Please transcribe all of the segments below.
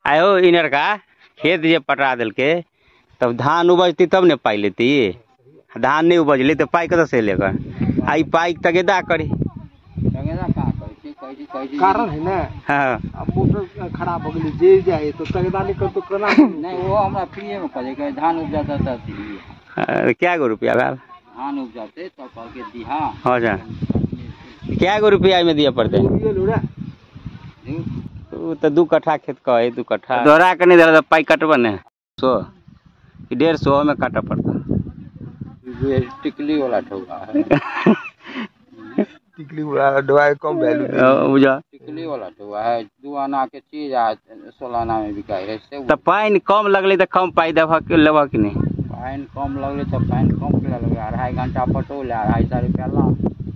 आयो इनरका खेत जे पटा देलकै तब धान उपजती तब ने पाइ लेती। धान नहीं उपजले तो पाइ कतऽ से लेकर आ ई पाइ तगेदा करी। कारण है ना। हाँ। अब मोटर खराब हो गेलै जे जाए तो तगेदा नहीं कर तो केना। नहीं वो हमरा फ्री में कहै छै धान उपजाता त क्या गो रुपया भेल धान उपजाते तब कहके दिहा। हाँ जा क्या गो रुपया में दिया पड़ते ओ तो 2 कट्ठा खेत कहे 2 कट्ठा दोहरा के नहीं दे पाई कटबे ने 100 150 में काटा पड़ता। टिकली वाला ठोका है। टिकली वाला दवाई कम वैल्यू बुझा। टिकली वाला ठोका है 2 आना के चीज आ 16 आना में बिकाय है से। त पानी कम लगले त कम पाई देबह के लेबह कि नहीं। पानी कम लगले त पानी कम के लगले 2.5 घंटा पटोले 250 रुपया ला।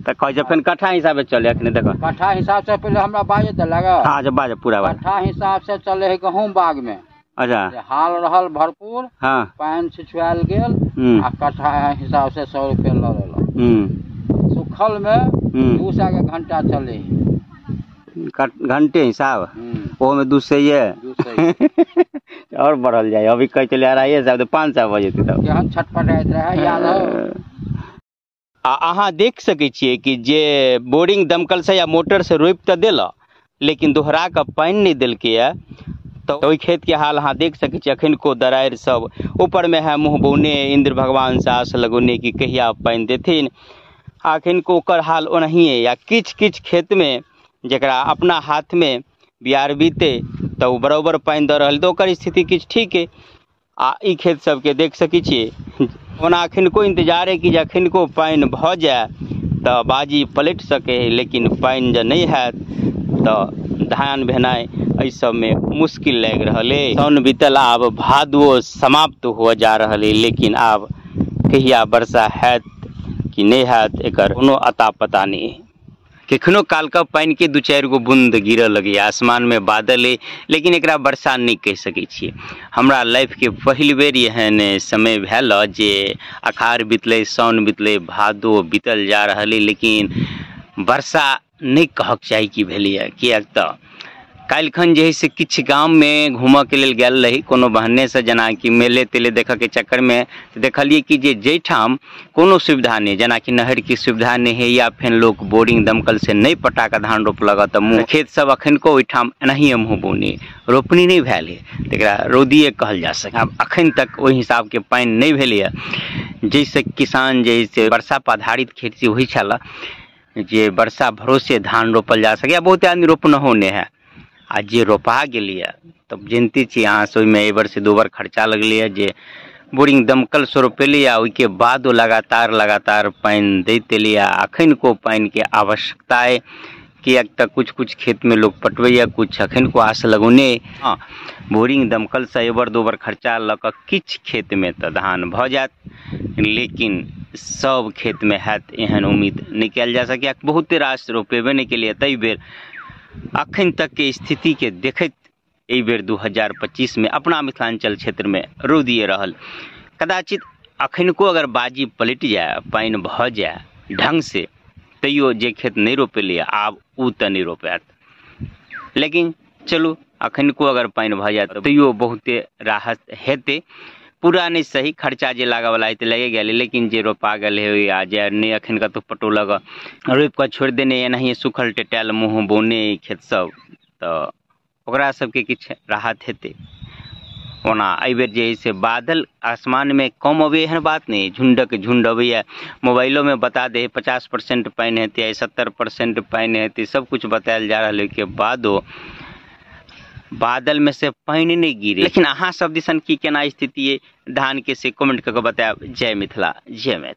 त कहै छै फेन कट्ठा हिसाबे चले अखने देखो। कट्ठा हिसाब से पहले हमरा बाजे त लगा। हां जब बाजे पूरा बाजे। कट्ठा हिसाब से चले है गहूम बाग में। अच्छा हाल रहल भरपूर। हां पानी छिछुआल गेल आ कट्ठा हिसाब से 100 रुपया ल लेलक। सुखल में 200 के घंटा चले घंटे हिसाब ओहो में 200 ये 200 और बढ़ल जाए। अभी कहै चले 250 तो 500 हो जेतै तब केहन छटपटाइत रहे याद हो। आ अहाँ देख सकै छियै कि जे बोरिंग दमकल से या मोटर से रोपि तऽ देलक लेकिन दोहरा कऽ पानि नहि देलकैए तऽ ओहि खेत के हाल अहाँ देख सकै छियै। अखनको दरारि सब ऊपर में है मुँह बौने इंद्र भगवान से आस लगौने कि कहिया पानि देथिन। अखनको ओकर हाल ओनाहिए या किछु किछु खेतमे जकरा अपना हाथमे बियार बीते तऽ ओ बराबर पानि दऽ रहल तऽ ओकर स्थिति किछु ठीक अइ। आ ई खेत सबके देख सकै छियै। ओना अखनको इंतजार है कि जे अखनको पानि भऽ जाए तऽ बाजी पलटि सकै है लेकिन पानि जे नहि हैत तऽ धान भेनाइ एहि सबमे मुश्किल लागि रहल अइ। साउन बीतल आब भादवो समाप्त हुअ जा रहल अइ लेकिन आब कहिया वर्षा हैत कि नहि हैत एकर कोनो अता पता नहि। कखनो कालके पानिके 2-4 गो बूंद गिरऽ लगैए आसमानमे बादल अइ लेकिन एकरा वर्षा नहि कहि सकै छियै। हमरा लाइफके पहिल बेर एहन समय भेल जे अखाड़ बितलै साउन बितलै भादो बीतल जा रहल अइ लेकिन वर्षा नहि कहक चाही कि भेलैए। किएक तऽ काल्हिखन जे है से किछु गाममे घूमऽके लेल गेल रही कोनो बहानेसँ जेनाकि मेले तेले देखऽके चक्करमे देखलियै कि जे जाहिठाम कोनो सुविधा नहि जेनाकि नहरके सुविधा नहि है या फेर लोक बोरिंग दमकल से नहि पटा कऽ धान रोपलक तऽ मुँह खेत सब अखनको ओहिठाम एनाहिए मुँह बौने रोपनी नहि भेल है तकरा रौदिए कहल जा सकै। आब अखन तक ओहि हिसाबके पानि नहि भेलैए जाहिसँ किसान जे है से वर्षा पर आधारित खेती होइ छल जे वर्षा भरोसे धान रोपल जा सकै। बहुते आदमी रोपनहो नहि है आ जे रोपा गेलैए तब जनिते छी अहाँ से ओहिमे एहि बेर से 2 बार खर्चा लगलैए जे बोरिंग दमकल से रोपेली आ ओहिके बाद ओ लगातार लगातार पानि दैत एलैए। अखनको पानिके आवश्यकता अइ किएक तऽ कुछ कुछ खेतमे लोक पटबैए कुछ अखनको आस लगौने। हँ बोरिंग दमकल से एहि बेर 2 बार खर्चा लऽ कऽ किछु खेतमे तऽ धान भऽ जायत लेकिन सब खेतमे हैत एहन उम्मीद नहि कयल जा सकैए। बहुते रास रोपेबे नहि केलैए ताहि बेर अखन तक के स्थिति के देखैत एहि बेर 2025 में अपना मिथिलांचल क्षेत्रमे रौदिए रहल। कदाचित अखनको अगर बाजी पलटि जाए पानि भऽ जाए ढंग से तैयो जे खेत नहि रोपेलैए आब ओ तऽ नहि रोपायत लेकिन चलू अखनको अगर पानि भऽ जाए तैयो बहुते राहत हेतै। पूरा नहीं सही खर्चा जे लागऽवला है तऽ लागि गेलै लेकिन जे रोपा गेल है आ जे नहि अखन कतहु पटौलक रोपि कऽ छोड़ि देने एनाहिए सुखल टेटायल मुँह बौने खेत सब तऽ ओकरा सबके किछु राहत हेतै। ओना एहिबेर जे है से बादल आसमानमे कम अबैए एहन बात नहि झुण्डक झुण्ड अबैए। मोबाइलोमे बता दे 50% पानि हेतै 70% पानि हेतै सब कुछ बतायल जा रहल ओहिके बादो बादल में से पानि नहीं गिरे। लेकिन अहाँ सब दिसन की केना स्थिति है धान के से कमेंट कऽ के बतायब। जय मिथिला जय मैथिली।